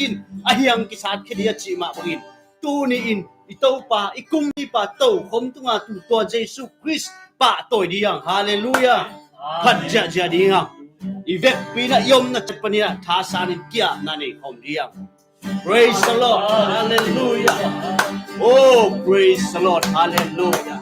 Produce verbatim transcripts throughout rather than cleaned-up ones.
in a hiang kisat khia ding a cih mah bangin, tuni-in i Topa, i kumpipa tokhom tunga tu tua Jesu Khrist pahtawi ding. Halleluiah. Phat ziahziah ding. I vekpi-in i omna ciat panin thasanin kiamna nei khawm ding. Praise the Lord. Halleluiah. Oh, praise the Lord. Halleluiah.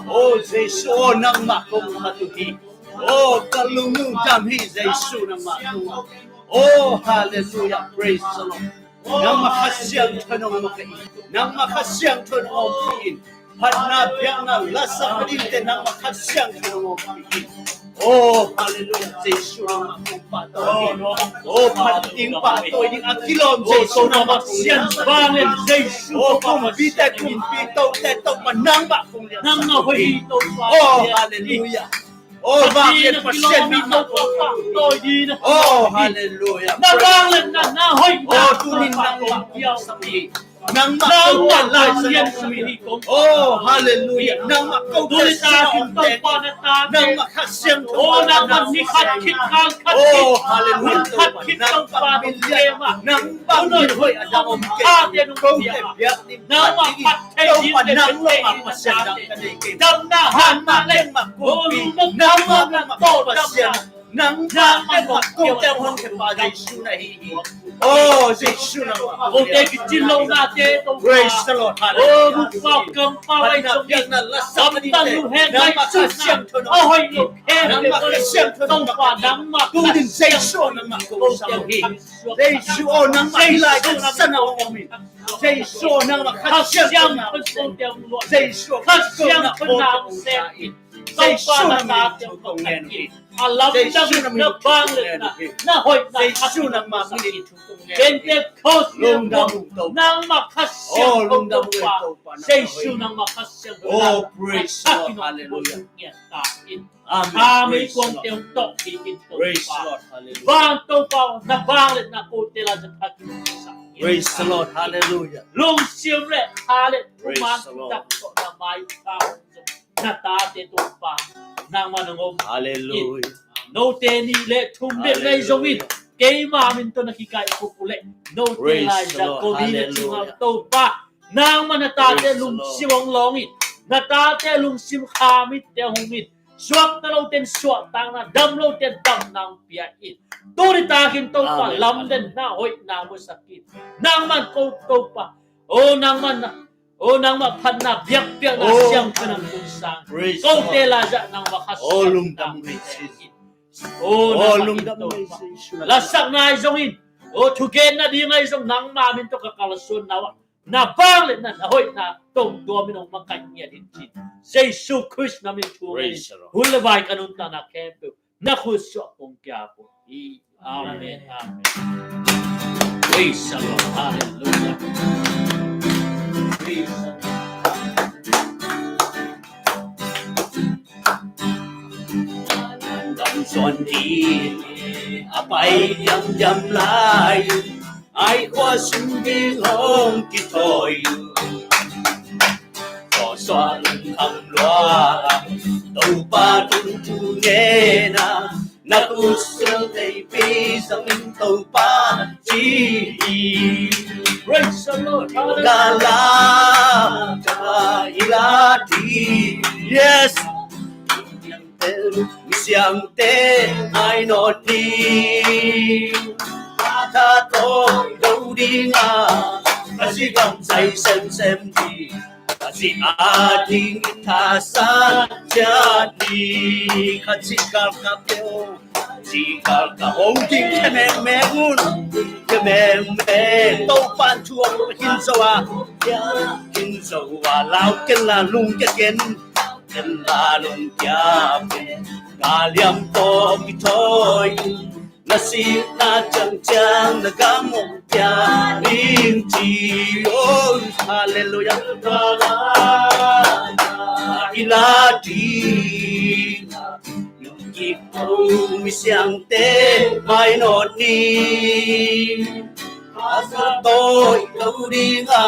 Oh, Jesu, oh, nangmah kong phat uh hi. Oh, ka lungdam hi, Jesu, nangmah kong. Oh, halleluiah. Praise the Lord. Nangmah Kha Siangtho in hong makaih. Nangmah Kha Siangtho in hong ompih in. Phatna biakna lasak nadingte nangmah Kha Siangtho in hong ompih in. Oh, halleluiah. Jesu nangmah kong pahtawi ding. Oh, phat ding pahtawi ding a kilawm Jesu nangmah kong sian vang in Jesu. Oh, kumpite kumpi, tote Topa nangmah kong lian. Nangmah hoih hi Topa. Oh, halleluiah. Oh, vang lian Pasian nangmah kong pahtawi ding. Oh, halleluiah. Na vang lian na, na hoih na. Oh, tuni nangmah kong sang hi. Nangmah ko lai sa nang hi kong. Oh, halleluiah. Nangmah ko lai sa nang hi. Nangmah Kha Siangtho. Oh, nangmah ni khat khit, kal khat khit. Oh, halleluiah. Khat khit nangmah min lian. Nangmah min hoih a dang om kei. Kote biak ding. Nangmah khat khit. Topa nang lo mah Pasian dang ka nei kei. Damna hanna leh. Nangmah kumpi. Nangmah nangmah Pasian. Nangmah nangmah kote hong khia pa Jesu na hi hi. Oh, Jesu nangmah. Kote kicin lo nate Topa. Praise the Lord. Hallelujah. Oh, nangmah kong pahtawi ding. Nangmah Kha Siangtho in hong ompih. Nangmah Kha Siangtho in hong ompih. Tuni-in Jesu nangmah kong sang hi. Jesu, oh, nangmah hih lai ka san ah hong om in. Jesu, nangmah Kha Siangtho in hong ompih. Jesu, Kha Siangtho in hong ompih. Jesu nangmah min in thu kong ngen uh hi. A lamdang in na vangliatna, na hoihna, Jesu nangmah min in thu kong ngen uh hi. Pentecost lungdam uh Topa. Nangmah Kha Siangtho Topa. Jesu nangmah Kha Siangtho. Oh, praise the Lord. Hallelujah. Amen. Praise the Lord. Praise the Lord. Hallelujah. Vang Topa, na vangliatna kote lai sa thakin. Praise the Lord. Hallelujah. Lungsim le tha le thuman tak tawh na mai tha. Na tate Topa, nangmah nong om. Hallelujah. Note nih le thum bek na hi zongin, keima min tawh na kikaih khop uh leh, note lai zah ko hi na ci ngal Topa. Nangmah na tate lungsim hong lawng in, na tate lungsim kha mitte hong in, suakta lote in suahtakna, dam lote in damna hong pia in. Tuni takin Topa, lamdang na hoihna musak in. Nangmah ko Topa, oh nangmah na Oh, nangmah phatna biakpiakna siangtho nang kong sang. Kote lai zah nangmah Kha Siangtho nang kong sang. Oh, nangmah lungdam. Lasak nai zongin, oh, thugen nading ahi zong nangmah min tawh ka kalsuan na uh ah, na vangliatna, na hoihna tawh tuam in hong makaih ngiat in ci. Jesu Khrist na min thum in hun le vai ka nuntakna khempeuh na khut suah kong kiap uh hi. Amen. Amen. Praise the Lord. Hallelujah. Praise the Lord. Lam suan ding a pai diamdiam lai, ai khua sung ding hong kithawi. Tawsuah lungkham lua, Topa tungthu ngen a, na khutsial teipi zangin Topa ci hi. Praise the Lord. Hallelujah. Gala, gala, ila di. Yes. Mi siangte mainawt ni, a tha tawh do ding a, a zi gamzai semsem ding, a zi a ding thasan ciat ni. Kha ci kalkal peuh, ci kalkal hong ding khe mengmeng un, khe mengmeng. Topa'n thu hong hin zo a, hin zo a, lau ken la lungkia ken. Ken la lungkia pen, ka liam tawh kithawi, na sihna ciangciang na gam hong pia ding ci. Oh, hallelujah. Ila ding, lungkip ko mi siangte mainawt ni. A zi tawh do ding a,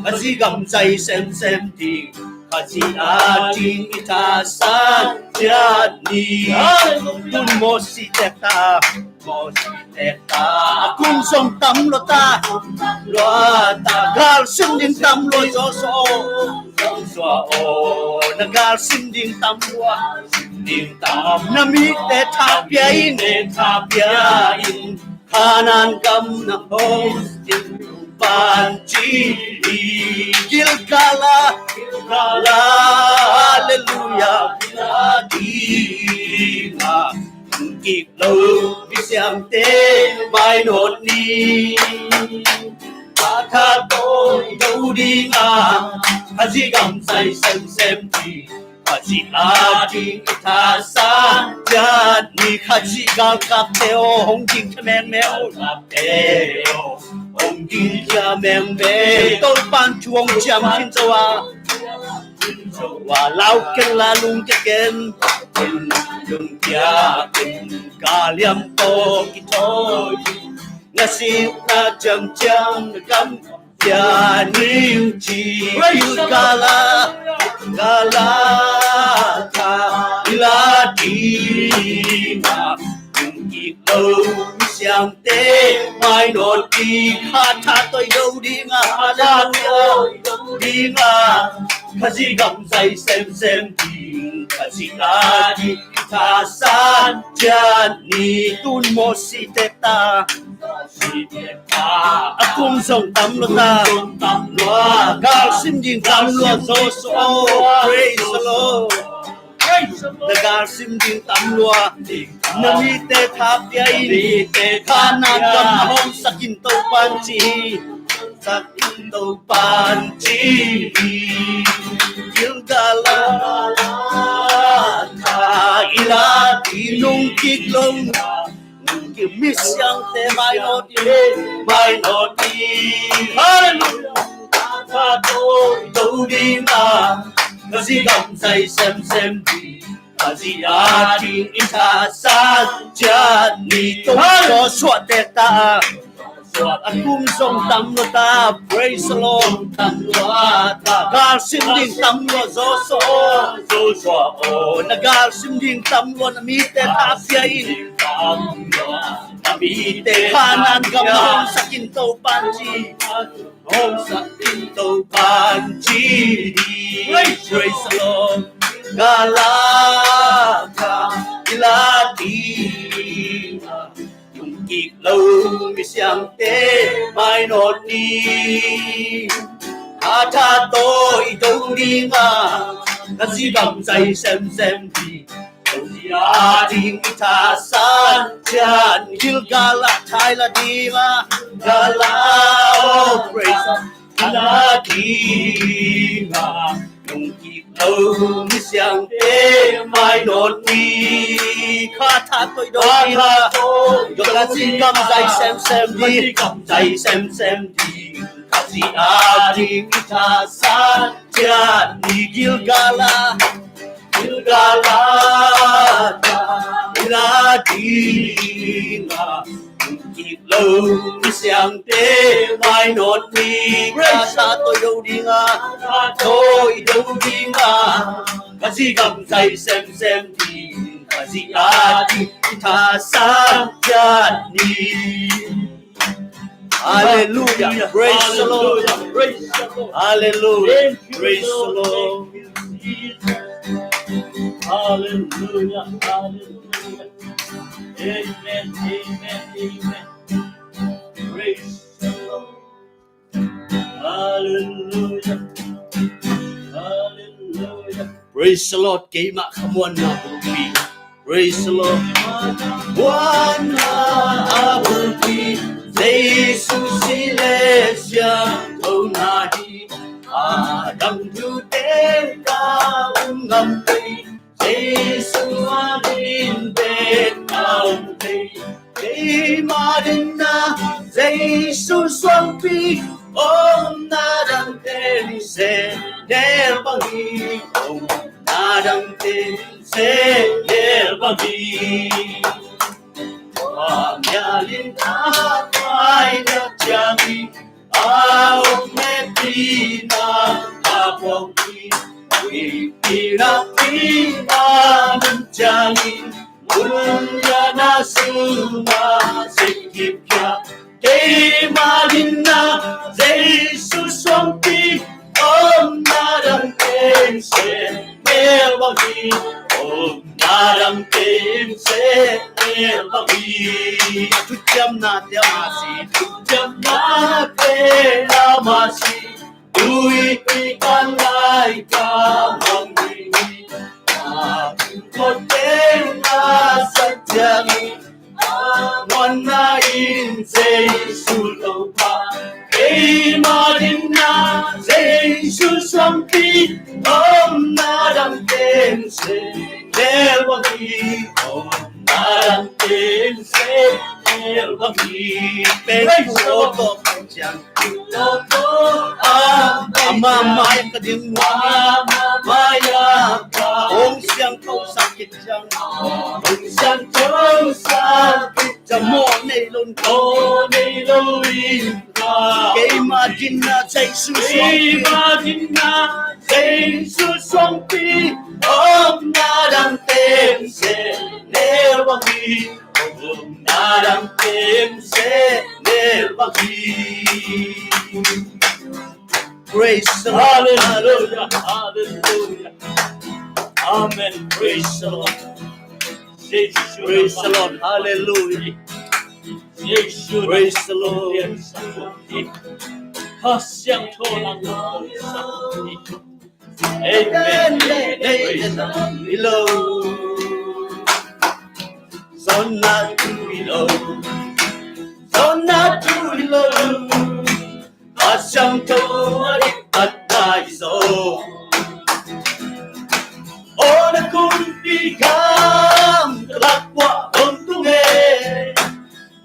a zi gamzai semsem ding. Khazih ading i thasan ciat ni. Tun Mosi tek ta, Mosi tek ta, a kum zong tam lua ta, lua ta, gal sim ding tam lua Joshua aw, Joshua aw, na gal sim ding tam lua, sim ding tam, na mite tha pia in, tha pia in, Kanaan gam na hong sim pan ci hi. Gilgal ah, Gilgal ah, Halleluiah, Gilgal ah, ding ah, kik lo misiangte mainawt ni. Kha tha tawh i do ding ah, Khazih gam zai semsem ding. Khazih ading i thasan ciat ni. Khazih galkapte aw, hong ding khia mengmeng un. Galkapte aw, hong ding khia mengmeng. Topa'n thu hong ciam khin zo a, wa lau ken la lungkia ken, lungkia ken, ka liam tawh kithawi, na sihna ciamciam na gam pia ning ci. Gilgal ah, Gilgal ah, kha i la ding ah, kik lo misiangte mainawt ni. Kha tha tawh i do ding ah, Halleluiah, i do ding ah, Khazih gam zai semsem ding, Khazih ading i thasan ciat ni. Tun Mosi tek ta, Mosi tek ta, a kum zong tam lua ta, gal sim ding tam lua Joshua aw. Praise the Lord. Na gal sim ding tam lua, na mite tha pia in, Kanaan gam na hong sak in Topa'n ci hi. Sak in Topa'n ci hi. Gilgal ah, kha i la ding, nung kik lo, nung kik misiangte mainawt ni, mainawt ni. Halleluiah. Kha tawh i do ding ah, Khazih gam zai semsem ding. Khazih ading i thasan ciat ni. Tun Joshua tek ta, a kum zong tam lua ta. Praise the Lord. Tam lua ta, gal sim ding tam lua Joshua aw, Joshua aw, na gal sim ding tam lua, na mite tha pia in, tam lua, na mite Kanaan gam na hong sak in Topa'n ci. Hong sak in Topa'n ci hi. Praise the Lord. Gilgal ah, kha i la ding ah, kik lo misiangte mainawt ni. Kha tha tawh i do ding ah, Khazih gam zai semsem ding. Khazih ading i thasan ciat ni. Gilgal ah tha i la ding ah, Gilgal ah, oh, praise, i la ding ah, nung kik lo misiangte mainawt ni. Kha tha tawh i do ding ah, Khazih gam zai semsem ding, Khazih gam zai semsem ding. Khazih ading i thasan ciat ni. Gilgal ah, Gilgal ah, kha i la ding ah, kik lo misiangte mainawt ni. Kha tha tawh i do ding ah, kha tawh i do ding ah, Khazih gam zai semsem ding, Khazih ading i thasan ciat ni. Hallelujah. Praise the Lord. Hallelujah. Praise the Lord. Thank you, Lord. Praise the Lord. Thank you, Jesus. Hallelujah. Hallelujah. Amen. Amen. Amen. Praise the Lord. Hallelujah. Hallelujah. Praise the Lord. Keimah khamuanna bulpi. Praise the Lord. Khamuanna a bulpi, Jesu si le siangthona hi. A dang thute ka um ngam kei, Jesu ading bek ka um kei. Keima dingin Jesu suangpi, omna dangte sehnel bang hi, omna dangte sehnel bang hi. Tua mial in a pai na ciang hi, a om met pi na a pawng hi. Omna dangte in seh nel bang hi. Thuciamnate a mah si. Thuciamnate a mah si. Tuipi kan lai ka mang hi. A kote na sa ciang hi. Nuanna in Jesu Topa, keima dingin Jesu suangpi, omna dangte in seh nel bang hi, omna dangte in seh nel bang hi. Praise the Lord. Ama mai-ah ka ding, mai-ah ka, hong siangtho sak khit ciang, hong siangtho sak khit ciang, mawh nei lo, mawh nei lo in ka, keima dingin Jesu suangpi, keima dingin Jesu suangpi, omna dangte in seh nel bang hi. Omna dangte in seh nel bang hi. Praise the Lord. Hallelujah. Hallelujah. Amen. Praise the Lord. Praise the Lord. Hallelujah. Praise the Lord. Amen. Amen. Praise the Lord. Zonna tu hi lo, zonna tu hi lo. Kha Siangtho a dik a nai zaw. O na kumpi gam, ka lak uah hong tung e.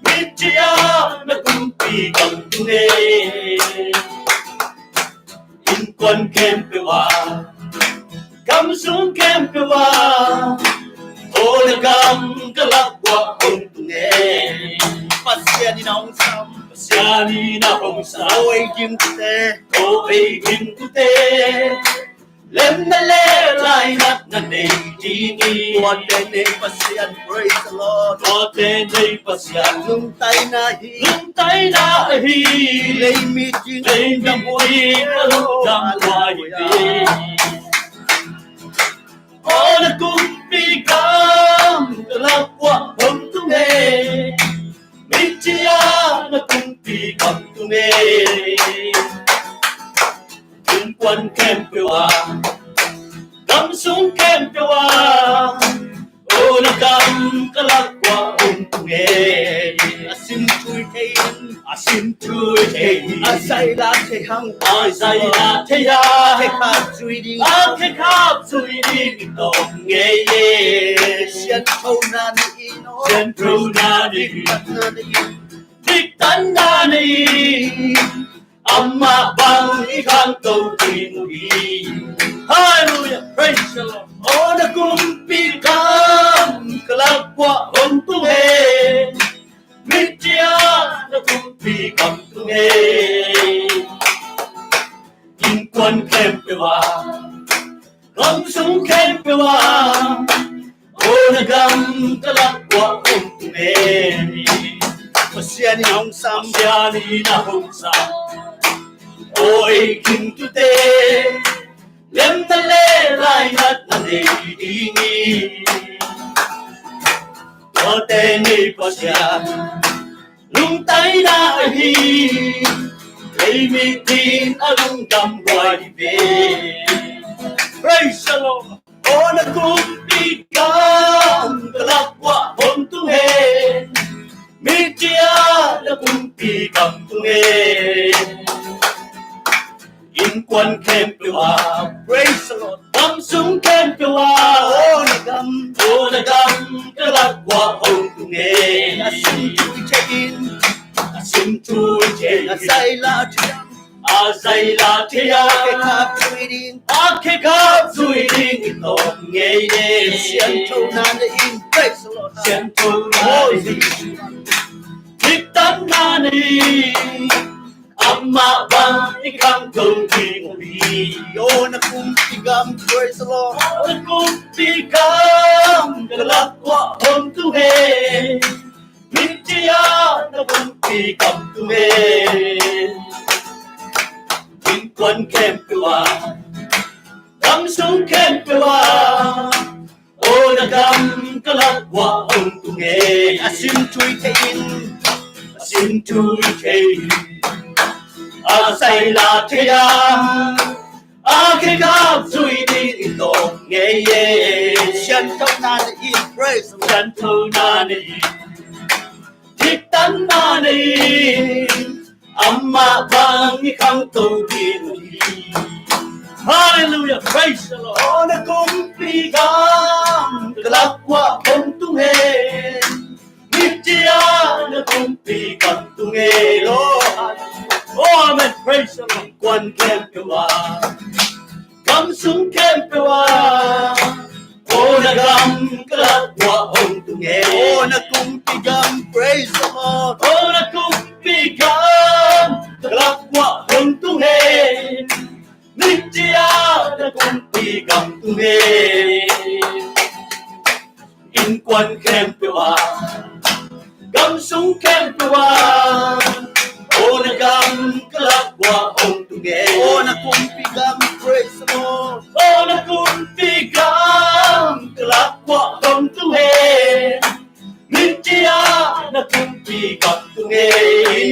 Midia na kumpi gam tung e. Innkuan khempeuh ah, gam sung khempeuh ah, o na gam ka lak uah hong tung e. Pasian in a hong sam, Pasian in a hong sam. O ei gimtute, o ei gimtute, lemna le lainatna nei ding hi. Tuate nei Pasian, praise the Lord. Tuate nei Pasian. Lungtaina hi, lungtaina hi. Lei meeting, lei meeting a lungdam huai hi. O na kumpi gam, ka lak uah hong tung e. Midia na kumpi gam tung e. Innkuan khempeuh ah, gam sung khempeuh ah, o na gam ka lak uah hong tung e. A sin tui thei in, a sin tui thei in, a zai la thei hang, a zai la thei a, khekhap zui ding, a khekhap zui ding i tawm ngei e. Sianthona ni in, sianthona ni in, diktatna ni in, diktatna ni in, amah bang i khangto ding uh hi. Hallelujah. Praise the Lord. O na kumpi gam, ka lak uah hong tung e. Midia na kumpi gam tung e. Innkuan khempeuh ah, gam sung khempeuh ah, o na gam ka lak uah hong tung e. Pasian in a hong sam, Pasian in a hong sam. O ei gimtute, lemna le lainatna nei ding hi. Tuate nei Pasian, lungtaina hi. Lei meeting a lungdam huai hi ve. Praise the Lord. O na kumpi gam, ka lak uah hong tung e. Midia na kumpi gam tung e. Innkuan khempeuh ah, praise the Lord, gam sung khempeuh ah, o na gam, o na gam ka lak uah hong tung e. A sin tui thei in, a sin tui thei in, a zai la thei a, a zai la thei a, khekhap zui ding, a khekhap zui ding i tawm ngei e. Sianthona ni in, praise the Lord, sianthona ni in, diktatna ni in, amah bang i khangto ding uh hi. O na kumpi gam, praise the Lord. O na kumpi gam, ka lak uah hong tung e. Midia na kumpi gam tung e. Innkuan khempeuh ah, gam sung khempeuh ah, Na gam ka lak uah hong tung e. A sim tui thei in, a sim tui thei in, a sai la thei a, a khekap zui ding i tawk ngei e. Siangthona na hi, praise the Lord. Siangthona na hi, diktanna na hi, amah bang i khangto ding uh hi. Hallelujah, praise the Lord. Aw na kumpi gam ka lak uah hong tung e. Mitia na kumpi gam tung e. Lord. Oh, amen, praise the Lord. Innkuan khempeuh ah, gam sung khempeuh ah, aw na gam ka lak uah hong tung e. Aw na kumpi gam, praise the Lord. Aw na kumpi gam ka lak uah hong tung e. Mitia na kumpi gam tung e. Innkuan khempeuh ah, gam sung khempeuh ah, aw na gam ka lak uah hong tung e. Aw na kumpi gam, praise the Lord. Aw na kumpi gam ka lak uah hong tung e. Mitia na kumpi gam tung e.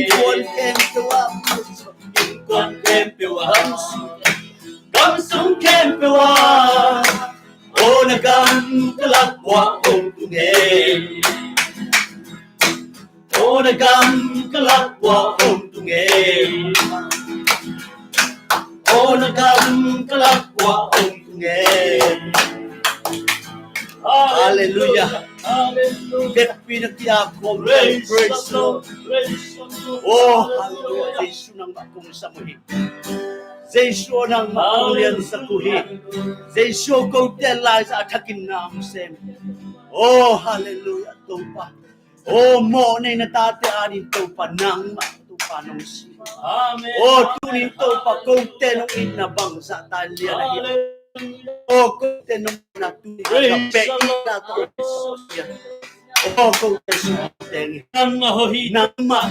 Innkuan khempeuh ah, innkuan khempeuh ah, gam sung khempeuh ah, aw na gam ka lak uah hong tung e. Aw na gam ka lak uah hong tung e. Aw na gam ka lak uah hong tung e. Hallelujah. Hallelujah. Bekpi na ki-ap khawm. Praise the Lord. Praise the Lord. Oh, hallelujah. Jesu nangmah kong sam uh hi. Jesu nangmah kong liansak uh hi. Jesu kote laizang a thakin na om sem. Oh, hallelujah. Topa. Oh, mawh nei na tate adingin Topa nangmah Topa nong si. Amen. Oh, tuni-in Topa kote nong itna bangzah ta lian ahi. Hallelujah. Oh, kote nong itna tuni-in ka pia itna tawh. Oh, kote sung teng hi. Nangmah hoih hi. Nangmah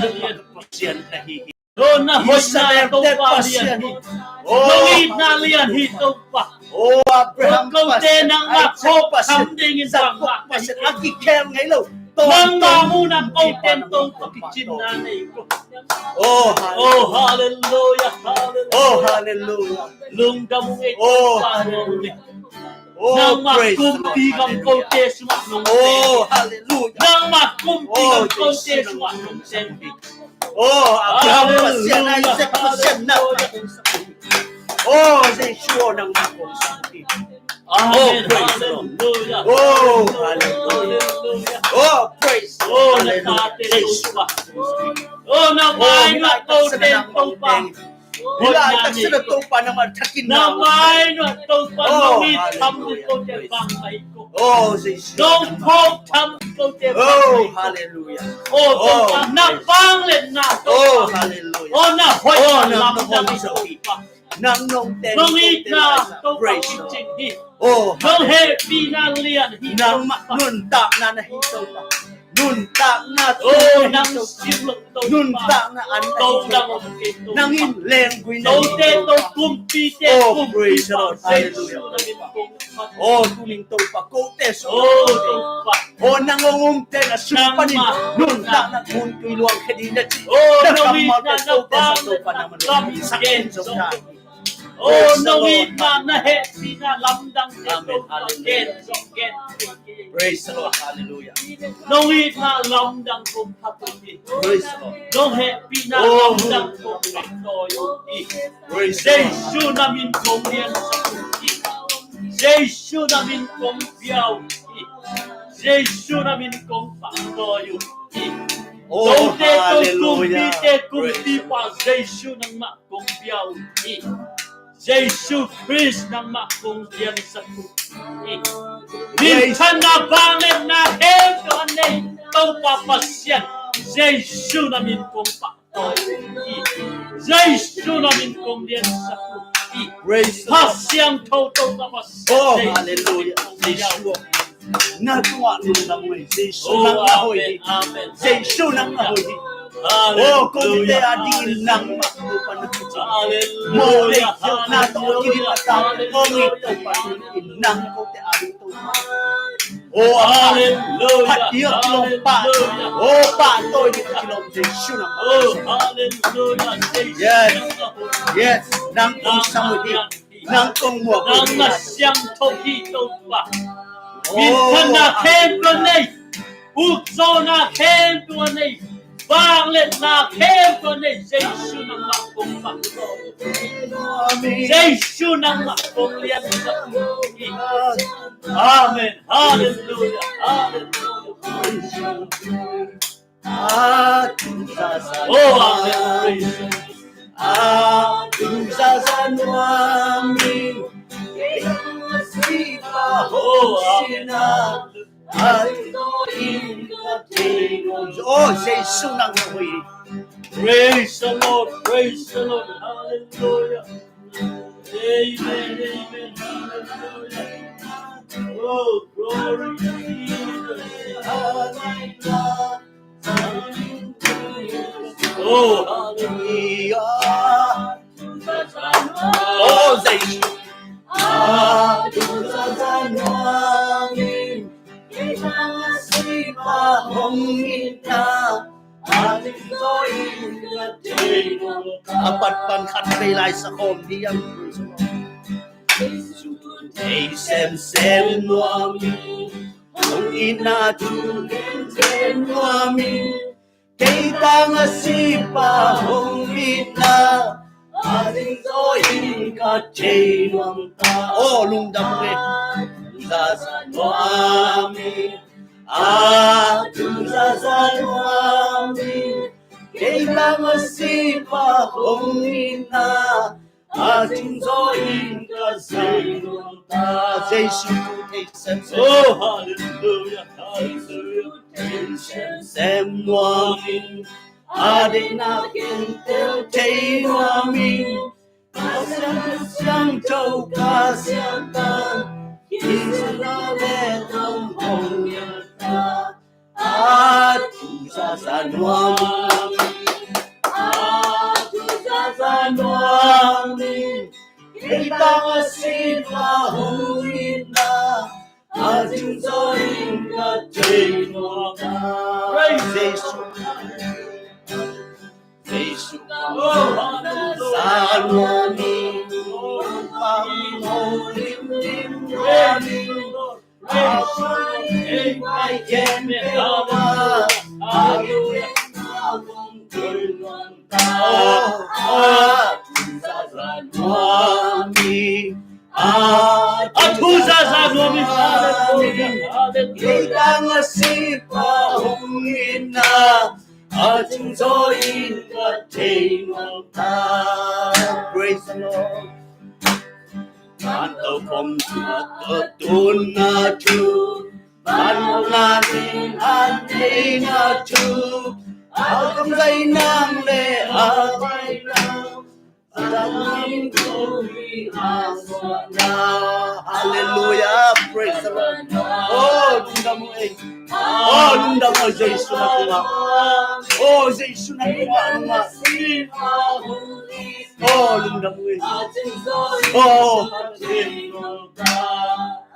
Pasian ahi hi. Oh, na hoihna Topa lian hi. Oh, nong itna lian hi Topa. Oh, Abraham Pasian, Isaac Pasian, Jacob Pasian, a kikhel ngei lo. Nangmah muhna kote Topa kicinna nei ko. Oh, hallelujah, hallelujah. Oh, hallelujah. Lungdam ung ei Topa. Oh, nangmah kumpi gam kote sungah nong teng. Oh, hallelujah. Nangmah kumpi gam kote sungah nong teng. Oh, Abraham Pasian, Isaac Pasian, nangmah. Oh, Jesu nangmah kong sam hi. Amen. Oh, praise the Lord. Hallelujah. Oh, hallelujah. Hallelujah. Oh, praise the Lord. Hallelujah. Jesu. Oh, na mai na kote Topa. Hih lai taksa na Topa nangmah thakin na mai na Topa nong it tham ding kote bang mai ko. Oh, Jesus. Nong phawk tham ding kote bang mai ko. Oh, hallelujah. Oh, Topa na vangliatna Topa. Oh, hallelujah. Oh, na hoih na lamdang Topa. Nang nong teng nong itna Topa kicing hi. Oh, nong hehpihna lian hi. Nangmah nuntakna na hi Topa. Nuntakna, oh, nang simlok Topa. Nuntakna an na hi Topa. Nang in lenggui na hi Topa. Tote to kumpite kumpipa. Oh, praise the Lord. Hallelujah. Oh, tuni-in Topa kote sung. Oh, Topa. Oh, nang hong umte na sung panin nuntakna kuntui luang khe ding na ci. Oh, na kammalte kote sung Topa na man sak in sung na. Oh, nong itna na hehpihna lamdangte Topa gen zong gen. Praise the Lord. Hallelujah. Nong itna lamdang kong phat uh hi. Praise the Lord. Nong hehpihna lamdang kong phat uh hi. Praise the Lord. Jesu na min kong liansak uh hi. Jesu na min kong bia uh hi. Jesu na min kong pahtawi uh hi. Oh, hallelujah. Tote to kumpite kumpipa Jesu nangmah kong bia uh hi. Jesu Khrist nangmah kong liansak uh hi. Minthanna vangliatna khempeuh a nei Topa Pasian Jesu na min kong pahtawi uh hi. Jesu na min kong liansak uh hi. Praise the Lord. Kha Siangtho Topa Pasian. Oh, hallelujah. Jesu. Na tungah lungdam uh hi. Jesu nang na hoih hi. Amen. Jesu nang na hoih hi. Hallelujah. Oh, kote adingin nangmah Topa na kicing. Hallelujah. Mawh leh khialhna tawh kidin a ta. Hallelujah. Kote adingin nang kote ading Topa. Oh, hallelujah. Phat ding a kilawm pah. Hallelujah. Oh, pahtawi ding a kilawm Jesu nang. Oh, hallelujah. Yes. Yes. Nang kong sam uh hi. Nang kong muak uh hi. Nang na siangtho hi Topa. Oh, minthanna khempeuh nei. Ukzawhna khempeuh nei. Vangliatna khempeuh nei. Jesu nangmah kong pahtawi. Jesu nangmah kong liansak hi. Amen. Hallelujah. Hallelujah. Oh, amen. Praise. Oh, amen. Oh, Jesu nang hui. Praise the Lord. Praise the Lord. Hallelujah. Amen, amen, hallelujah. Oh, glory to Jesus. Oh, hallelujah. Oh, Jesu. A pat pan khat vei lai sa khawm diam. Thei semsem nuam ing, hong itna thu khem nuam ing. Kei tang a sipa hong itna a ding zaw in ka thei nuam ta. Oh, lungdam ve. Zaza nuam ing. A tu zaza nuam ing. Kei tang a sipa hong itna a ding zaw in ka thei nuam ta. Jesu thu thei semsem. Oh, hallelujah, hallelujah. Thei semsem nuam ing. A deihna khentel thei nuam ing. A siangtho ka siangtan, kizana le tam hong nial ta. A tu zaza nuam ing. A tu zaza nuam ing. Kei tang a sipa hong itna a ding zaw in ka thei nuam ta. Praise Jesus. Jesu ka mu, oh, hallelujah. Sa nuam ing. Pang mo lim lim nuam ing. Praise Jesus. Praise Jesus. Amen. Amen. Hallelujah. Hallelujah. A tu zaza nuam ing. A tu zaza nuam ing. Hallelujah. Kei tang a sipa hong itna a ding zaw in ka thei nuam ta. Praise the Lord. Van to khom tuak ka tunna thu, van mawhna ding an theihna thu, a kamzai nang le a vai nang, a dang in ko hi a suahna. Hallelujah. Praise the Lord. Oh, lungdam uh ei. Oh, lungdam uh Jesu na tungah. Oh, Jesu na tungah, tungah. Oh, lungdam uh ei. Oh.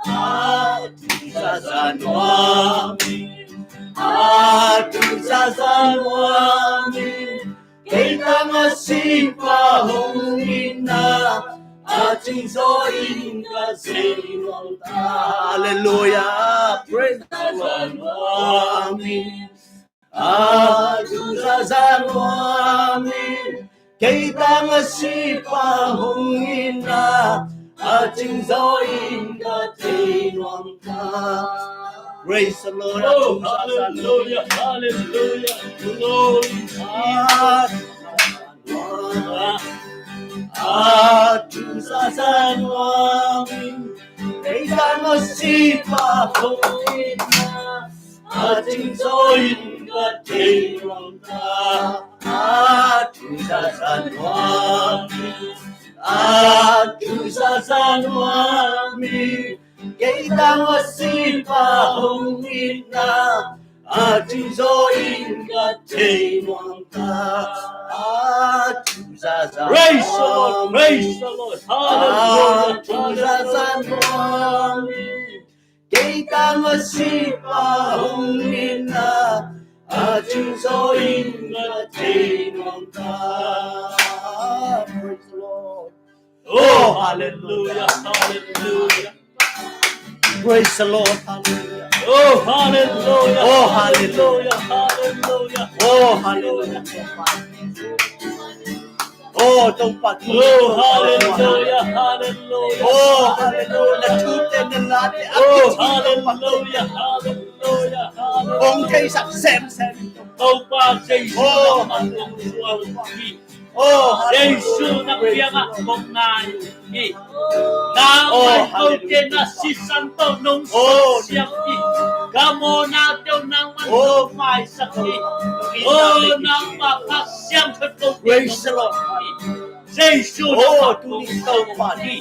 A tu zaza nuam ing. A tu zaza nuam ing. Kei tang a sipa hong itna a ding zaw in ka thei nuam ta. Hallelujah. Praise the Lord. Nuam ing. A tu zaza nuam ing. Kei tang a sipa hong itna a ding zaw in ka thei nuam ta. Praise the Lord. Oh, hallelujah, hallelujah. Glory to Jesus. A tu zaza nuam ing. Kei tang a sipa hong itna a ding zaw in ka thei nuam ta. A tu zaza nuam ing. A tu zaza nuam ing. Kei tang a sipa hong itna a ding zaw in ka thei nuam ta. A tu zaza nuam ing. Praise the Lord, praise the Lord. Hallelujah. A tu zaza nuam ing. Kei tang a sipa hong nitna a cingzaw in ka thei nuam ta. Praise the Lord. Oh, hallelujah, hallelujah. Praise the Lord. Hallelujah. Oh, hallelujah. Oh, hallelujah. Hallelujah. Oh, hallelujah. Oh, Topa. Oh, hallelujah. Hallelujah. Oh, hallelujah. Na thute na late. Oh, hallelujah. Hallelujah. Hallelujah. Hong theisak semsem. Topa Jesu. Oh, hallelujah. Oh, Jesu nang kiangah kong nai uh hi. Nangmah in kote na sisan tawh nong sawlsiam hi. Ka mawhnate uh nangmah in nong maisak hi. Oh, nangmah Kha Siangtho kote nong sawlsiam hi. Jesu nangmah kong sawlsiam hi.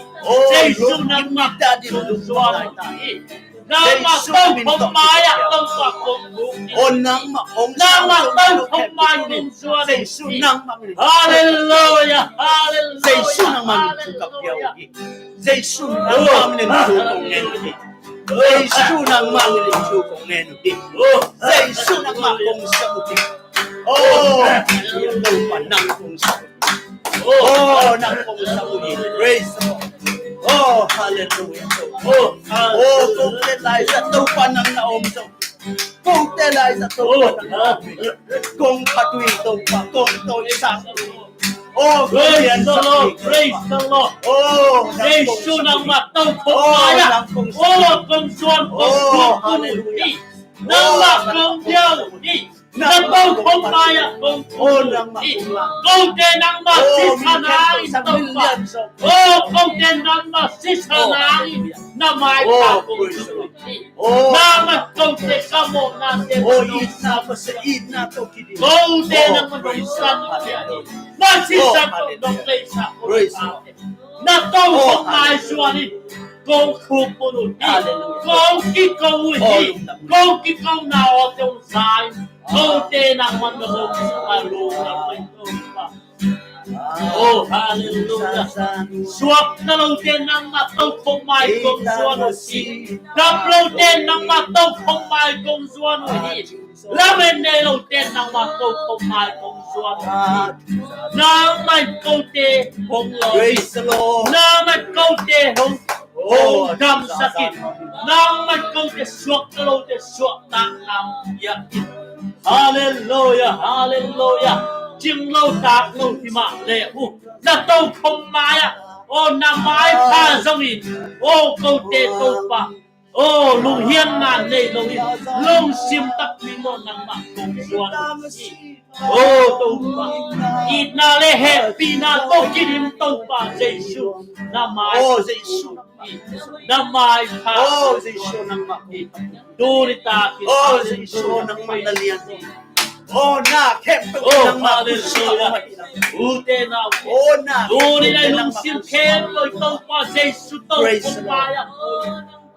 Jesu nangmah kong zuan uh hi. Nangmah tokhom mai-ah Topa kong buk hi. Nangmah tokhom mai kong zuan hi. Halleluia, halleluia. Jesu nangmah min in thu kong ngen uh hi. Jesu nangmah min in thu kong ngen uh hi. Jesu nangmah kong sa uh hi. Oh, Topa nang kong sa uh hi. Oh, nang kong sa uh hi. Praise the Lord. Oh, hallelujah. Oh, kote laizat Topa nang na om zo. Kote laizat Topa nang na om zo. Kong phat uh hi Topa, kong tawisang uh hi. Oh, praise the Lord, praise the Lord. Oh, Jesu nangmah tokhom mai-ah. Oh, kong zuan, kong buk uh hi. Nangmah kong bia uh hi. Na tokhom mai-ah kong buk uh hi. Kote nangmah sisan nangin Topa. Oh, kote nangmah sisan nangin na maipha kong buk uh hi. Nangmah kote ka mawhnate nong sa. Kote nangmah nong san uh hi. Na sisan tawh nong leisa kong pha. Na tokhom mai zuan in kong khukmun uh hi. Kong kiko uh hi. Kong kikona awte uh za in kote nangmah na hong sa lungdam mai Topa. Oh, hallelujah. Suakta lote nangmah tokhom mai kong zuan uh hi. Dap lote nangmah tokhom mai kong zuan uh hi. Lamen nei lote nangmah tokhom mai kong zuan uh hi. Nangmah in kote hong lawm hi. Nangmah in kote hong, hong damsak hi. Nangmah in kote suakta lote suahtakna hong pia hi. Halleluia, halleluia. Cing lo tak lo hi mah leh uh, na tokhom mai-ah, oh, na maipha zongin, oh, kote Topa, oh, lunghianna nei lo in, lungsim takpi tawh nangmah kong zuan uh hi. Oh, Topa, itna le hehpihna tawh kidim Topa Jesu, na mai, oh, Jesu, na maipha. Oh, Jesu nangmah hi. Tuni takin, oh, Jesu nangmah na lian hi. Oh, na khempeuh nangmah, hallelujah. Ute naute, oh, na tuni na lungsim khempeuh Topa Jesu tokhom mai-ah,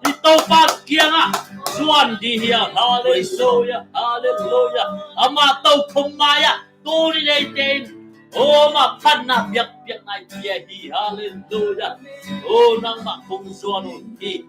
i Topa kiangah zuan ding hi a. Hallelujah, hallelujah. Amah tokhom mai-ah tuni neite in, oh, mah phatna biakpiakna i pia hi. Hallelujah. Oh, nangmah kong zuan uh hi.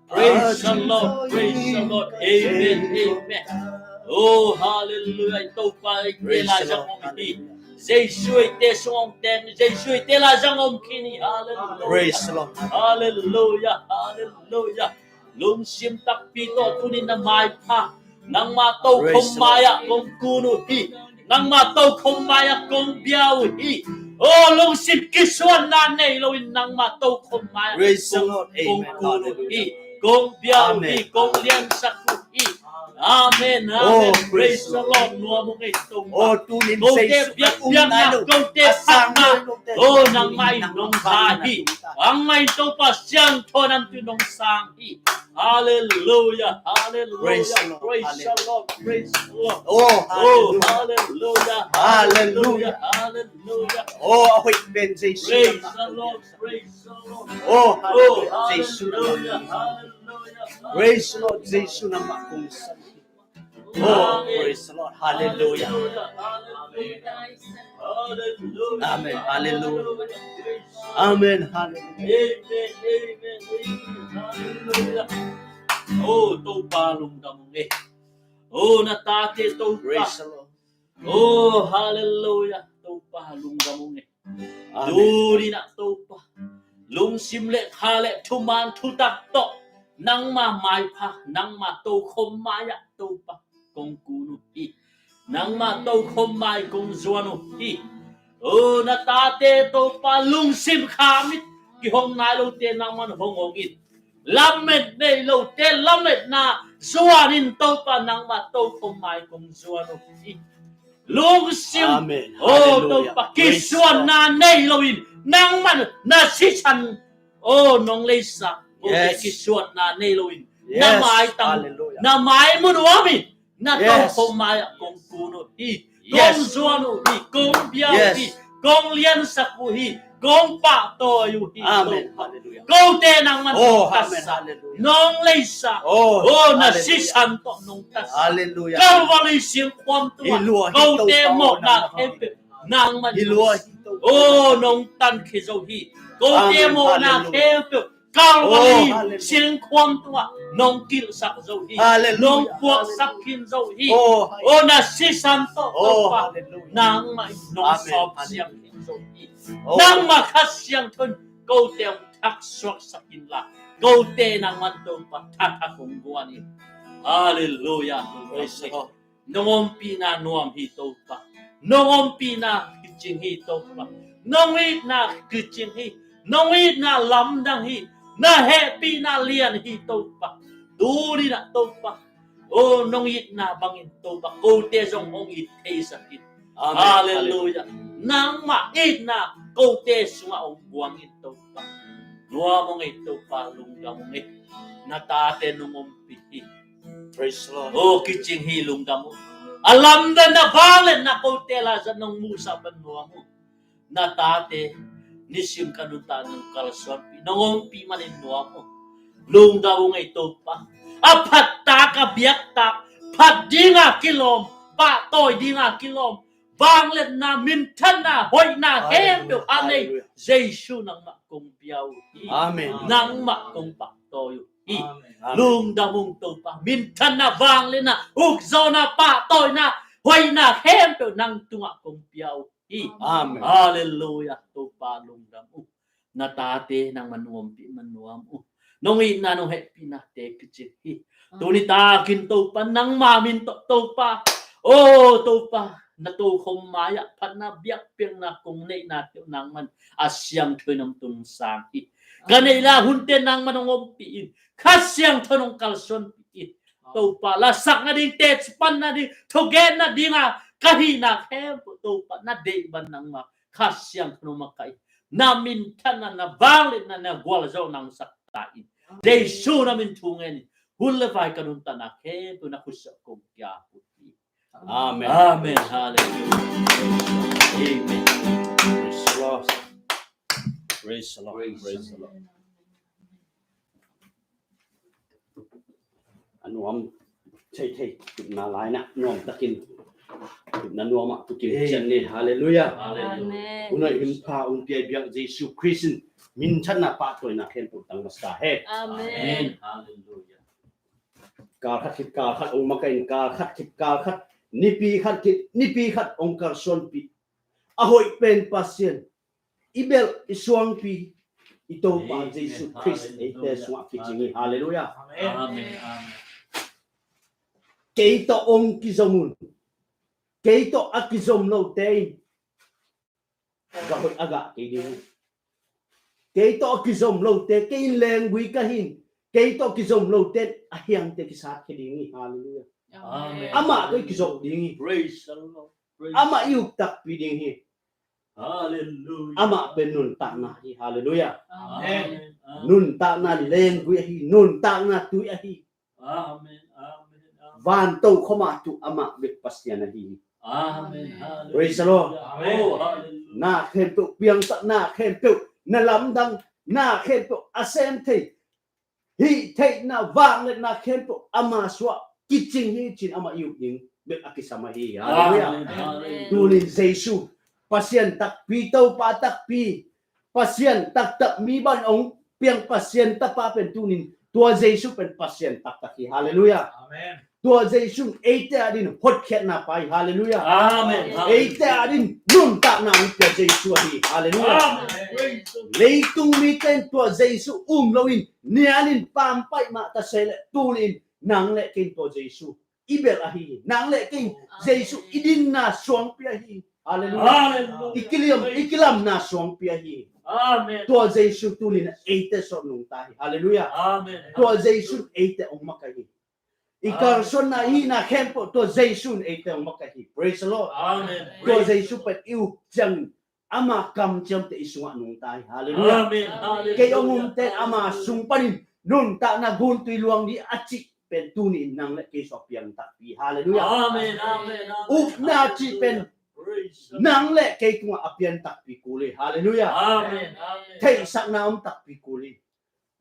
Praise the Lord, praise the Lord. Amen, amen. Oh, hallelujah. I Topa eite laizang om hi. Jesu eite sung hong teng, Jesu eite laizang om khin hi. Hallelujah. Praise the Lord. Hallelujah, hallelujah. Lungsim takpi tawh tuni na maipha. Nangmah tokhom mai-ah kong kun uh hi. Nangmah tokhom mai-ah kong bia uh hi. Oh, lungsim kisuanna nei loin nangmah tokhom mai-ah kong kun uh hi. Kong bia uh hi. Kong liansak uh hi. Amen, amen. Praise the Lord. Nuam uh ngei Topa. Kote biakpiakna, kote phatna, oh, nangmah in nong za hi. Nangmah in Topa siangtho nam tu nong sang hi. Hallelujah, hallelujah. Praise the Lord, praise the Lord. Oh, hallelujah, hallelujah, hallelujah. Oh, a hoih pen Jesu. Praise the Lord, praise the Lord. Oh, hallelujah, Jesu. Praise the Lord, Jesu nangmah kong san. Oh, praise the Lord. Hallelujah. Amen. Hallelujah. Amen. Hallelujah. Oh, Topa lungdam ung e. Oh, na tate Topa. Praise the Lord. Oh, hallelujah. Topa lungdam ung e. Amen. Tuni-in ah Topa, lungsim le kha le thuman thutak tawh nangma maipha, nangma tokhom mai-ah Topa kong kun uh hi. Nangma tokhom mai kong zuan uh hi. Oh, na tate Topa, lungsim kha mit kihong nai lote nangman hong hong in. Lamet nei lote lametna zuanin Topa, nangma tokhom mai kong zuan uh hi. Lungsim, Amen. Oh, Hallelujah. Topa, Praise kisuanna God. Nei loin nangman na sisan, oh, nong leisa. Oh, Yes. Kisuanna nei loin na Yes. Maitang, Hallelujah. Na mai mu nuam in. Na Yes. Tokhom mai-ah kong kun uh hi. Yes. Kong zuan uh hi. Kong bia uh Yes. hi. Kong liansak uh hi. Kong pahtawi uh hi. Amen. Topa. Hallelujah. Kote nangman Oh, nong Amen. Tasa. Hallelujah. Nong leisa. Oh, Oh, na Hallelujah. Sisan tawh nong tasa. Hallelujah. Calvary singkhuam tungah. Hi lua hi Kote Topa mawhna nangman. Khempeuh nangman Hi lua hi Topa. Oh, nong tankhia zo hi. Kote Amen. Mawhna Hallelujah. Khempeuh Calvary Oh, hallelujah. Singkhuam tungah nong kilhsak zo hi. Hallelujah. Nong puaksak khin zo hi. Oh, Oh, na sisan tawh Oh, Topa hallelujah. Nangmah in nong Amen. Sawp siang khin zo hi. Oh. Nangmah Kha Siangtho in kote hong thaksuaksak inla, kote nangman Topa thathak hong guan in. Hallelujah. Praise the Lord. Nong ompihna nuam hi Topa. Nong ompihna kicing hi Topa. Nong itna kicing hi. Nong itna lamdang hi. Na hehpihna lian hi Topa. Tuni-in ah Topa, oh, nong itna bangin Topa, kote zong hong it theisak in. Amen. Hallelujah. Nangmah itna kote sungah hong guang in Topa. Nuam ung ei Topa, lungdam ung ei. Na tate nong ompih hi. Praise the Lord. Oh, kicing hi, lungdam ung. A lamdang, na vangliatna kote lai-ah nong musak bang nuam ung. Na tate nisim ka nuntakna nong kalsuanpih, nong ompih manin nuam ung. Lungdam ung ei Topa. A phattak, a biaktak, phat dinga kilawm, pahtawi dinga kilawm, vangliatna, minthanna, hoihna, Hallelujah. Khempeuh a nei Hallelujah. Jesu nangmah kong pia uh hi. Amen. Nangmah kong pahtawi uh hi. Amen. Amen. Lungdam ung Topa, minthanna, vangliatna, ukzawhna, pahtawina, hoihna khempeuh nang tungah kong pia uh hi. Amen. Hallelujah. Topa lungdam ung. Na tate nangmah nong ompih man nuam ung. Nong itna, nong hehpihnate kicing hi. Amen. Tuni takin Topa, nangma min tawh Topa, oh Topa, na tokhom mai-ah phatna, biakpiakna kong neihna teuh nangman a siangtho in hong tungsang hi. Ka neih lai hunte nangman hong ompih in, Kha Siangtho in hong kalsuanpih in. Topa, lasak nading, teci pan nading, thugen nadinga ka hihna khempeuh Topa, na deih bang nangma Kha Siangtho in hong makaih in. Na minthanna, na vangliatna, na gualzawhna hong sak ta in. Jesu na min thu ngen in. Hun le vai ka nuntakna khempeuh na khutsak kong kiap uh hi. Amen. Amen. Hallelujah. Amen. Praise the Lord. Praise the Lord. Praise the Lord. A nuam thei thei, tupna lai-in ah nuam takin, tupna nuam ah tukin Amen. Cian ni. Hallelujah. Hallelujah. Amen. Hun hoih hun pha hong pia biak Jesu Khrist in minthanna, pahtawina khempeuh tang masa hen. Amen. Amen. Hallelujah. Kal khat khit kal khat hong makaih in, kal khat khit kal khat, nipi khat khit nipi khat hong kalsuanpih a hoih pen Pasian, i belh, i suangpi, i Topa Amen. Jesu Khrist eite sungah kicing hi. Hallelujah. Amen. Amen. Amen. Kei tawh hong kizom un. Kei tawh a kizom lote in a gah hoih a gah kei ding hi. Kei tawh a kizom lote, kei in lenggui ka hi in, kei tawh kizom lote a hiangte kisat khia ding hi. Hallelujah. Amen. Amah tawh i kizom ding hi. Praise the Lord. Praise Amah i uk takpi ding hi. Hallelujah. Amah pen nuntakna hi. Hallelujah. Amen. Amen. Nuntakna lenggui ahi, nuntakna tui ahi. Amen. Amen. Amen. Van tokhom a tu amah bek Pasian ahi. Amen. Praise the Lord. Hallelujah. Oh, hallelujah. Na khempeuh piangsak, na khempeuh na lamdang, na khempeuh a sem thei, hih theihna, vangliatna khempeuh ama suah kicing hi ci-in amah i uk ding bek a kisam ahi. Hallelujah. Amen. Hallelujah. Tunin Jesu, Pasian takpi, Topa takpi, Pasian taktak mi bang hong piang Pasian Tapa pen tunin Tua Jesu pen Pasian taktak hi. Halleluiah. Amen. Tua Jesu in eite adingin hotkhiatna pa hi. Halleluiah. Amen. Eite adingin nuntakna hong pia Jesu ahi hi. Halleluiah. Amen. Leitung mite in tua Jesu um loin nialin paampaih mah ta se leh tuni-in nang le kei in tua Jesu i belh ahi hi. Nang le kei in Jesu i dinna suangpi ahi hi. Halleluiah. Halleluiah. I kiliam, i kilamna suangpi ahi hi. Amen. Tua Jesu tuni-in eite sung nungta hi. Halleluiah. Amen. Tua Jesu in eite hong makaih hi. I kalsuanna, i hihna khempeuh tua Jesu in eite hong makaih hi. Praise the Lord. Amen. Tua Jesu pen i up ciangin ama kamciamte i sungah nungta hi. Halleluiah. Amen. Halleluiah. Kei hong umte in ama sung panin nuntakna guntui luang ding a cih pen tuni-in nang le kei sung a piang takpi. Halleluiah. Amen. Amen. Amen. Upna cih pen nang le kei tungah a piang takpi kul hi. Halleluiah. Amen. Amen. Theihsakna om takpi kul hi.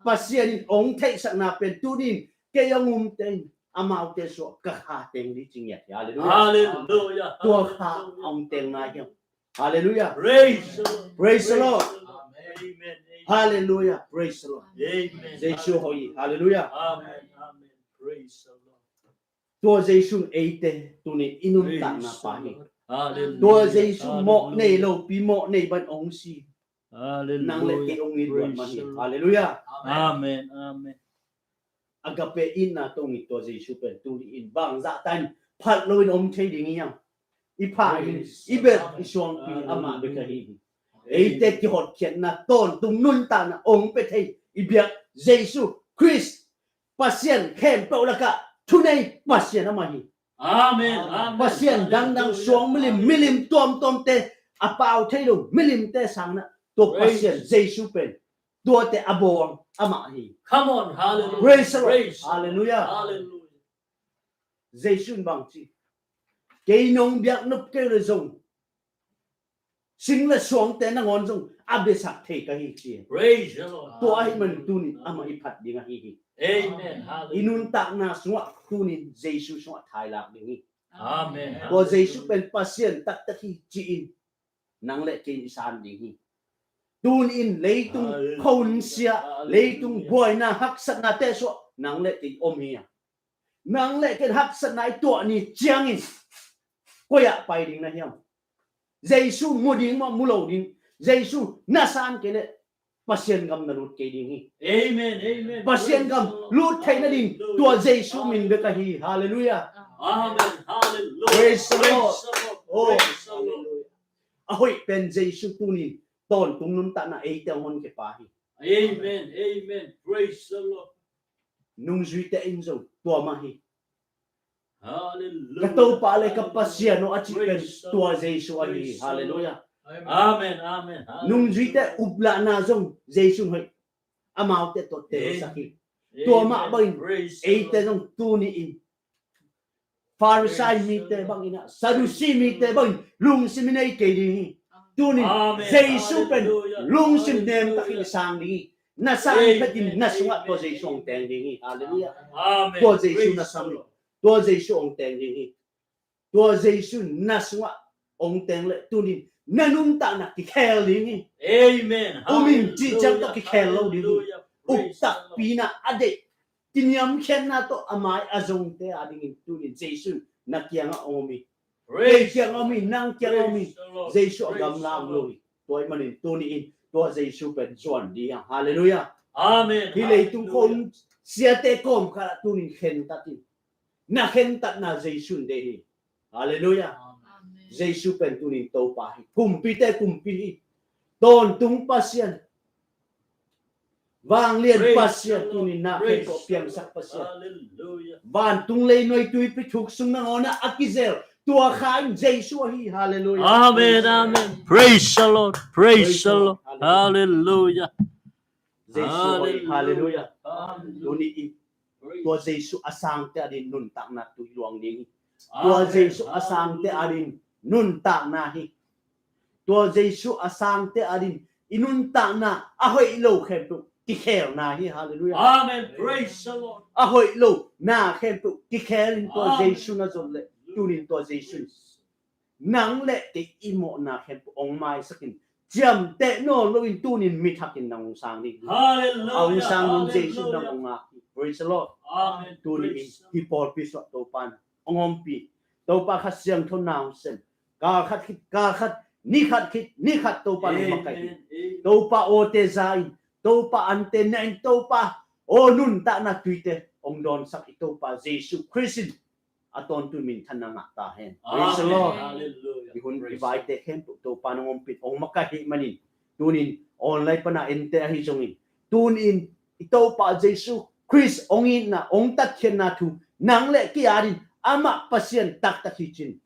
Pasian in hong theihsakna pen tuni-in kei hong umte in amaute sung ah ka kha teng ding ci ngiat hi. Halleluiah. Halleluiah. Tua kha hong teng nai hiam? Halleluiah. Praise the Lord. Praise the Lord. Amen. Amen. Halleluiah. Praise the Lord. Amen. Jesu hoih hi. Halleluiah. Amen. Amen. Praise the Lord. Tua Jesu in eite tuni-in i nuntakna pa hi. Halleluiah. Tua Jesu mawh nei lopi mawh nei bangin hong si. Halleluiah. Nang le kei hong it luat man hi. Praise the Lord. Halleluiah. Amen. Amen. Agape itna tawh hong it tua Jesu pen tuni-in bangzah ta in phat loin om thei ding hiam? I pha in, i belh, i suangpi amah bek ahi hi. Eite kihotkhiatna, tawntung nuntakna hong pia thei i biak Jesu Khrist, Pasian khempeuh lakah thunei Pasian amah hi. Amen. Amen. Pasian dangdang suang milim, milim tuamtuamte a pau thei lo milimte sangin ah tua Pasian Jesu pen tuate a bawl amah hi. Come on, hallelujah. Praise the Lord. Praise the Lord. Hallelujah. Hallelujah. Jesu in bang ci? Kei nong biak nop kei uh leh zong sing le suangte nangawn zong a biasak thei ka hi ci. Praise the Lord. Tua ahih manin tuni-in amah i phat ding ahi hi. Amen. Hallelujah. I nuntakna sungah tuni-in Jesu sungah thailak ding hi. Amen. Tua Jesu pen Pasian taktak hi ci-in nang le kei in i san ding hi. Tuni-in leitung khua hun sia, leitung buaina haksatnate sungah nang le kei om hi a, nang le kei in haksatna i tuah ni ciangin koi ah pai ding na hiam? Jesu mu ding maw, mu lo ding? Jesu na san kei leh Pasian gam na lut kei ding hi. Amen, amen. Pasian gam lut theih nading tua Jesu min bek ahi hi. Hallelujah. Amen. Hallelujah. Praise the Lord. Praise the Lord. Oh, praise the Lord. Hallelujah. A hoih pen Jesu tuni-in tawntung nuntakna eite hong honkhia pa hi. Amen, amen. Praise the Lord. Nungzuite in zong tua mah hi. Hallelujah. Ka Topa le ka Pasian aw a cih pen tua Jesu ahi hi. Hallelujah. Amen, amen. Hallelujah. Nungzuite uplahna zong Jesu in hoih, amaute tawh telsak hi. Tua mah bangin eite zong tuni-in Pharisai mite bangin ah, Sadusi mite bangin lungsim i nei kei ding hi. Tuni-in Jesu pen lungsim nemtakin i sang ding hi. Na sang phetin na sungah tua Jesu hong teng ding hi. Hallelujah. Amen. Tua Jesu na sang ding. Tua Jesu hong teng ding hi. Tua Jesu na sungah hong teng leh tuni-in na nuntakna kikhel ding hi. Amen. Um in cih ciang tawh kikhel lo ding hi. Uk takpi-in a deih, kiniamkhiatna tawh a mai a zongte adingin tuni-in Jesu na kiangah hong om hi. Kei kiangah om hi, nang kiangah om hi. Jesu a gamla om lo hi. Tua ahih manin tuni-in tua Jesu pen zuan ding hi. Hallelujah. Amen. Hih leitung khua hun siate kawmkal ah tuni-in khentat in. Na khentatna Jesu in deih hi. Hallelujah. Amen. Jesu pen tuni-in Topa hi. Kumpite Kumpi hi. Tawntung Pasian. Vanglian Pasian, tuni-in na khempeuh piangsak Pasian. Hallelujah. Vantung lei nuai tuipi thuk sung nangawn ah a kizel tua Kha in Jesu ahi hi. Hallelujah. Amen, amen. Praise the Lord. Praise the Lord. Hallelujah. Jesu ahi hi. Hallelujah. Tuni-in tua Jesu a sangte adingin nuntakna tui luang ding hi. Tua Jesu a sangte adingin nuntakna hi. Tua Jesu a sangte adingin i nuntakna a hoih lo khempeuh kikhelna hi. Hallelujah. Amen. Praise the Lord. A hoih lo na khempeuh kikhel in tua Jesu na zon leh tuni-in tua Jesu in nang le kei i mawhna khempeuh hong maisak in, ciamteh nawn loin tuni-in mi thakin nang hong sang ding hi. Hallelujah. A hong sang nung Jesu nang hong ngak hi. Praise the Lord. Tuni in hih pawlpi sungah Topa in hong ompih. Topa Kha Siangtho in hong sem. Kal khat khit kal khat, ni khat khit ni khat Topa in hong makaih hi. Topa awte za in, Topa ante na in, Topa aw nuntakna tuite hong dawnsak i Topa Jesu Khrist in a tawntung minthanna ngah ta hen. Praise the Lord. I hun i vaite khempeuh Topa in hong ompih, hong makaih ahih manin, tuni in online pana ente ahi zongin, tuni in i Topa Jesu Khrist hong itna, hong tatkhiatna thu nang le kei adingin amah Pasian taktak hi cin,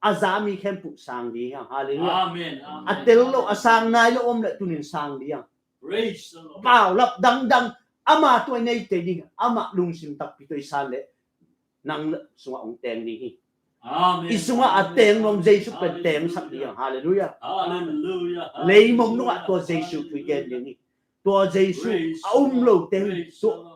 a za mi khempeuh sang ding hi hang. Halleluiah. A tel lo, a sang nai lo om le tuni in sang ding hi hang. Paulap dangdang ama tawh i nei kei ding, amah lungsim takpi tawh i san le nang sungah hong teng ding hi. I sungah a teng nuam Jesu pen tengsak ding hi hang. Halleluiah. Leimong nungah tua Jesu thu i gen ding hi. Tua Jesu a um lote hi, tua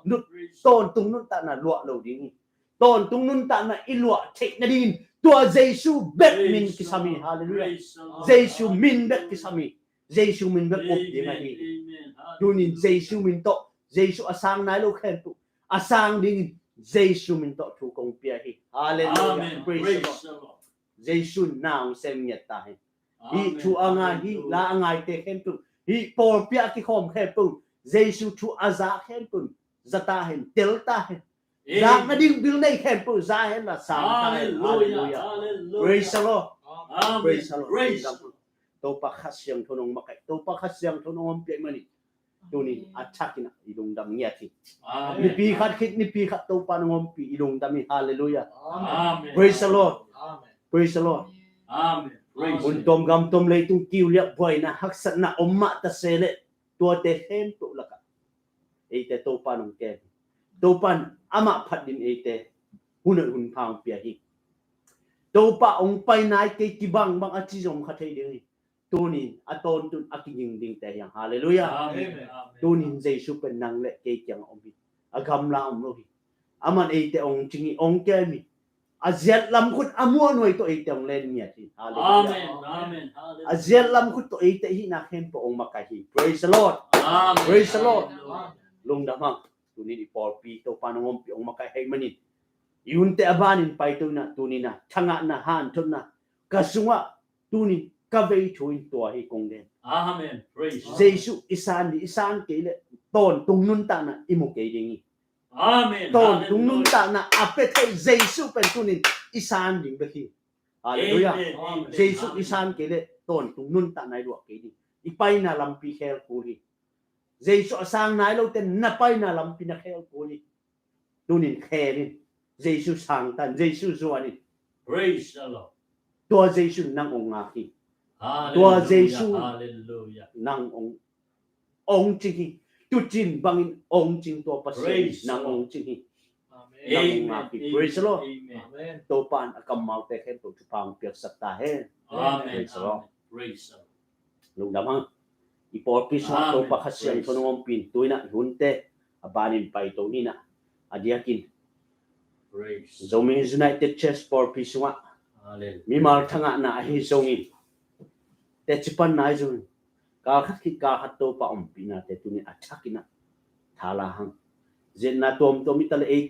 tawntung nuntakna luah lo ding hi. Tawntung nuntakna i luah theih nadingin tua Jesu bek min kisam hi. Halleluiah. Jesu min bek kisam hi. Jesu min bek up ding ahi hi. Tuni in Jesu min tawh, Jesu a sang nai lo khempeuh a sang dingin Jesu min tawh thu kong pia hi. Halleluiah. Praise the Lord. Jesu in na hong sem ngiat ta hen. Hih thu a ngai, hih la a ngaite khempeuh, hih pawlpi a kikhawm khempeuh, Jesu thu a za khempeuh za ta hen, tel ta hen. Zak nading bil nei khempeuh za hen la sang ta hen. Halleluiah. Praise the Lord. Praise the Lord. Topa Kha Siangtho in hong makaih, Topa Kha Siangtho in hong ompih ahih manin, tuni in a thakin ah i lungdam ngiat hi. Nipi khat khit nipi khat Topa in hong ompih, i lungdam hi. Halleluiah. Praise the Lord. Praise the Lord. Hun tuam gam tuam leitung kiuliak buaina haksatna om mah ta se leh, tuate khempeuh lakah eite Topa in hong kem hi. Topa in amah phat dingin eite hun hoih hun pha hong pia hi. Topa hong pai nai kei kibangbang a ci zong kha thei ding hi. Tuni in a tawntung a kiging dingte hi hang. Halleluiah. Tuni in Jesu pen nang le kei kiangah om hi. A gamla om lo hi. Aman eite hong cing hi, hong kem hi. A ziat lam khut a muahnuai tawh eite hong len ngiat hi. Halleluiah. A ziat lam khut tawh eite hihna khempeuh hong makaih hi. Praise the Lord. Praise the Lord. Lungdam hang. Tuni in i pawlpi Topa in hong ompih, hong makaih ahih manin, i hunte a banin paito in ah, tuni in ah thangahna, hanthotna ka sungah tuni in ka vei thu in tua hi kong gen. Jesu i san ding, i san kei leh tawntung nuntakna i mu kei ding hi. Tawntung nuntakna a pia thei Jesu pen tuni in i san ding bek hi. Halleluiah. Jesu i san kei leh tawntung nuntakna i luah kei ding. I paina lampi khel kul hi. Jesu a sang nai lote na paina lampi na khel kul hi. Tuni in khel in. Jesu sang ta in, Jesu zuan in. Tua Jesu in nang hong ngak hi. Tua Jesu in nang hong, hong cing hi. Tucin bangin hong cing tua Pasian in nang hong cing hi. Nang hong ngak hi. Praise the Lord. Topa in a kammalte khempeuh thupha hong piaksak ta hen. Praise the Lord. Lungdam hang. I pawlpi sungah Topa Kha Siangtho in hong ompih in, tu in ah i hunte a banin paito ni in ah, a diakin Zomi United Church pawlpi sungah mimal thangahna ahi zongin, teci panna ahi zongin, kal khat khit kal khat Topa ompihnate tuni in a thakin ah thala hang. Ziatna tuamtuam i ta leh eite